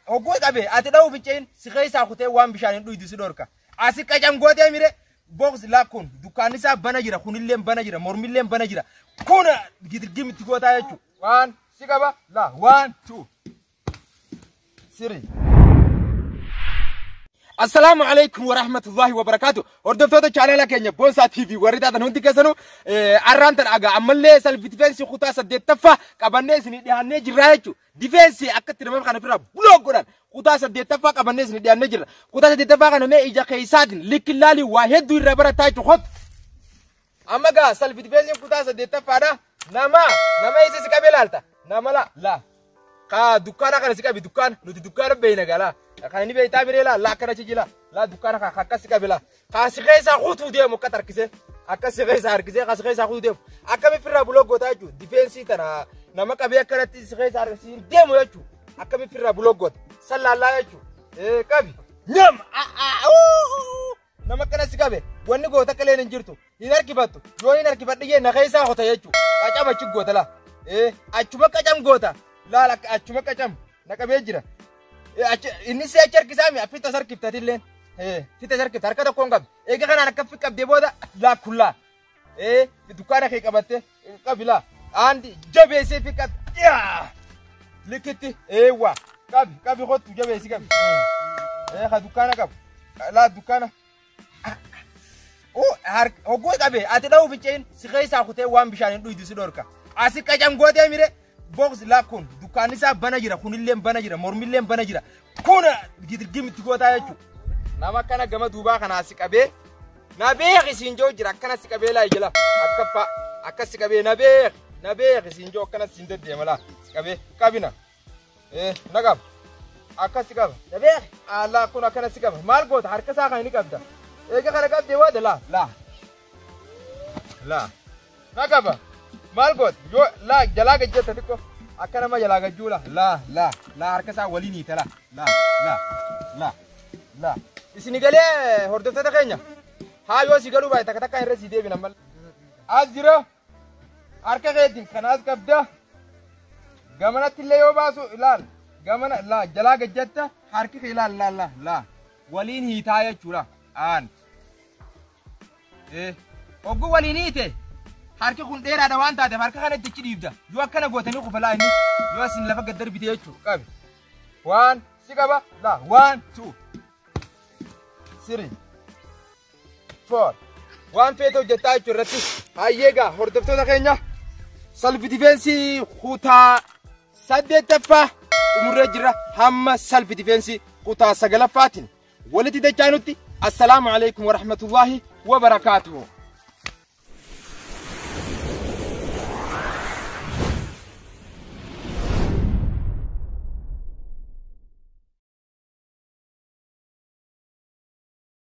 Hogguu qabe ati dha'uuf hin ce'in si keessaa kutee waan bishaan hin dhuydu si dhorka. Asi qacam gootee mire box lakkuun dukkaanni isaa bana jira, kunillee bana jira, mormillee bana jira. Kun gidirgimitti gootaa jechuudha. Waan si qaba la 1 2 3. Assalaamu alaikum warahmatullahi wabarakatuh. Hordoftoota chaanala keenya Boonsaa TV warri taatan hundi keessanuu, arraan tan agaa ammallee self defense kutaa 8ffaa qabannee isinii dhiyaannee jirra jechuudha. Defense akka itti nama kana bira block godhan kutaa 8ffaa qabannee isinii dhiyaannee jirra. Kutaa 8ffaa kana mee ija keessaatiin likkillaalii waa hedduu irraa barataa jechuudha. Hot. Amma gaa self defense kutaa 8ffaadha. Nama isa si qabee laalta. Nama la la. Ka dukkaana kana si qabi, dukkaana nuti dukkaana beeyna galaa. Kan inni beektaa biree laa laa akkana jila laa, dukkaana kan akkas si qabe laa. Ka si keessaa kutuu deemu akka harkisee, akka si keessaa harkisee, ka si keessaa kutuu deemu. Akkami firraa block gootaa jechuudha. Defense tana nama qabee akkanatti si keessaa harkisee deemu jechuudha. Akkami firraa block goota. Sallaallaa jechuudha. Ee qabi. Nyam! Nama akkana si qabe wanni goota akka leen hin jirtu. Hin harkifattu. Yoo hin harkifadhe jee na keessaa hota jechuudha. Qacam achi goota laa. Ee achuma qacam goota. Laal akka achuma qacam na qabee jira. Inni si achi harkisaa mi fitta harkiftatilleen. Fitta harkifta, harka tokkoon qabdi. Eega kanaan akka fi qabdee booda laa kullaa. Dukkaana kee qabatte qabi laa. Aandi jabeessee fi qabdi. Likitti eewwa qabi qabi, kottu jabeessi qabi. Ka dukkaana qabu. Laa dukkaana. Hogguu qabe ati dha'uuf hin ce'in si keessaa kutee waan bishaan hin dhuydu si dhorka. Asi qacam gootee mire box lakkuun dukkaanni isaa bana jira, kunillee bana jira, mormillee bana jira. Kun gidirgimitti gootaa jechuudha. Nama akkana gama duubaa kanaa si qabee na beeki siin joo jira, akkana si qabee laa jala akka fa akkas si qabee na beeki na beeki siin joo, akkana siin deddeema laa si qabee qabina. Na qaba. Akkas si qaba. Na beeki. Allaa kun akkana si qaba. Maal goota? Harka isaa kan inni qabda. Eega kana qabdee waada laa laa laa na qaba. Maal goota? Yoo laa jalaa gajjetta xiqqoo akka nama jalaa gajjuu laa laa laa laa, harka isaa waliin hiita laa laa laa laa laa. Isini galee hordoftoota keenya, haa yoo si galuu baay'ee takka takka irra si deebina malee. As jira, harka keetiin kanaas qabda, gamanatti illee yoo baasu ilaal, gamana laa jalaa gajjatta, harki kee ilaal laa laa laa waliin hiitaa jechuudha. Aan. Hogguu waliin hiite harki kun dheeraadha waan taateef harka kana itti dhiibda. Yoo akkana gootanii kufa laa, inni yoo asin lafa gad darbite jechuudha. Qabi. Waan si qaba laa 1 2 3 4 waan feete hojjettaa jechuu irratti. Hayyee gaa hordoftoota keenya, self defense kutaa 8ffaa xumurree jirra. Hamma self defense kutaa 9ffaatiin walitti dachaanutti, assalaamu alaikum warahmatullaahi wabarakaatuhu.